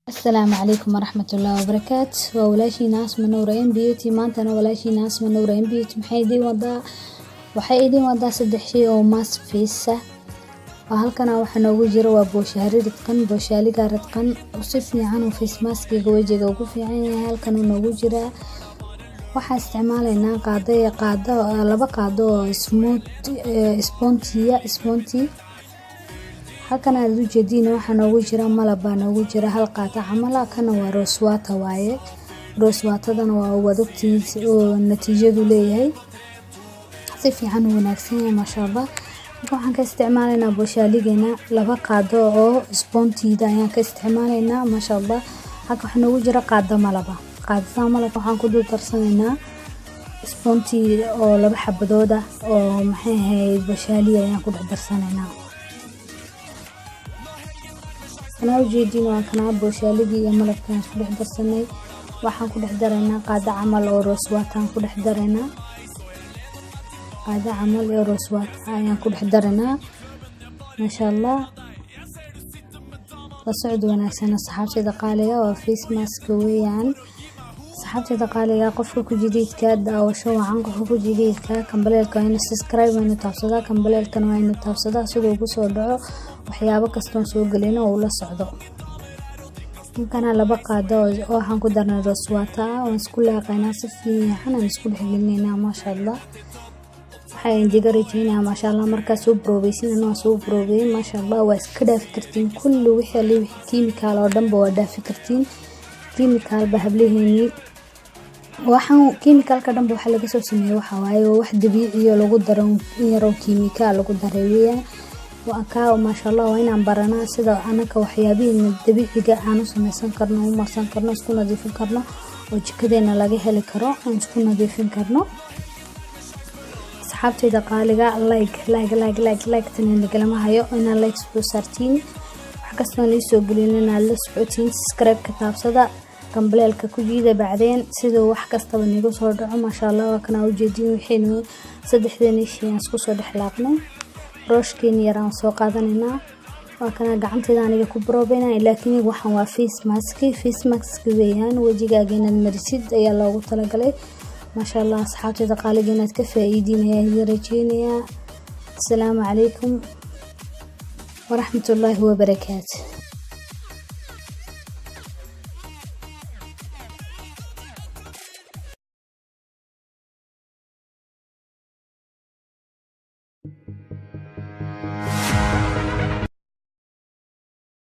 Asalaamu calaykum waraxmatullaahi wabarakaatu. Waa walaashiina Asma Nuura M Beauty. Maantana walaashiina Asma Nuura M Beauty maxay idiin wadaa? Waxay idiin wadaa saddex shay oo mask face ah. Waa halkana waxa noogu jira waa booshaari ridqan, booshaaliga ridqan si fiican uu face maskiga wajiga ugu fiican yahay. Halkan uu noogu jiraa. Waxaa isticmaalaynaa qaado, qaado, laba qaado oo smooth sponge, sponge. Halkan aad u jeediin waxaa noogu jira malab baa noogu jira, hal qaado camal ah. Kana waa rose water waaye. Rose water-dana waa waad ogtihiin oo natiijadu leeyahay, si fiican u wanaagsan yahay, maasha Allah. Halkan waxaan ka isticmaalaynaa booshaaligeena, laba qaado oo sponge-da ayaan ka isticmaalaynaa, maasha Allah. Halkan waxaa noogu jira qaado malaba. Qaadada malabka waxaan ku dul darsanaynaa sponge oo laba xabadood ah oo, maxay ahayd, booshaaliya ayaan ku dhex darsanaynaa. Kanaa ujeediin waa kanaa booshaaligii iyo malabkii aan isku dhex darsanay. Waxaan ku dhex daraynaa qaado camal oo rose water aan ku dhex daraynaa. Qaado camal oo rose water ayaan ku dhex daraynaa, maasha Allah. La socod wanaagsan, asxaabtayda qaaliga. Waa face mask weeyaan, asxaabtayda qaaliga. Qofka ku jadiidka, daawasho wacan. Qofka ku jadiidka, kambaleelka waa inuu subscribe, waa inuu taabsadaa, kambaleelkana waa inuu taabsadaa siduu ugu soo dhaco waxyaabo kastoon soo gelino oo ula socdo. Halkana laba qaado oo waxaan ku darnay rose water ah. Waan isku laaqaynaa, si fiican aan isku dhexgelinaynaa, maasha Allah. Waxaan idiga rajeynayaa, maasha Allah, markaa soo broobeysin. Anaa soo broobeyey, maasha Allah. Waa iska dhaafi kartiin kulli wixii alle, wixii kiimikaal oo dhanba waa dhaafi kartiin. Kiimikaalba hablaheenii, waxaan kiimikaalka dhanba waxa laga soo sameeyey waxa waaye wax dabiici oo lagu daro in yaroo kiimikaal lagu daray weeyaan. Waa kaa, maasha Allah. Waa inaan baranaa sida anaka waxyaabihiina dabiiciga aan u sameysan karno, u marsan karno, isku nadiifin karno oo jikadeena laga heli karo, aan isku nadiifin karno. Asxaabtayda qaaliga, like, like, like, like, like tan nagalama hayo. Inaad like soo saartiin, wax kastoon iisoo gelin inaad la socotiin. Subscribe-ka taabsada, gambaleelka ku jiida bacdeen siduu wax kastaba nigu soo dhaco, maasha Allah. Waa kanaa ujeedin waxaynu saddexdeeni shay aan isku soo dhex laaqnay. Brushkeeni yaraan soo qaadanaynaa. Waa kana gacantayda aniga ku broobeyna, laakiin waxaan waa face mask, face mask weeyaan. Wejigaaga inaad marisid ayaa loogu talagalay, maasha Allah. Asxaabtayda qaaliga, inaad ka faa'iidiin ayaan idin rajeynayaa. Asalaamu calaykum waraxmatullaahi wabarakaatu.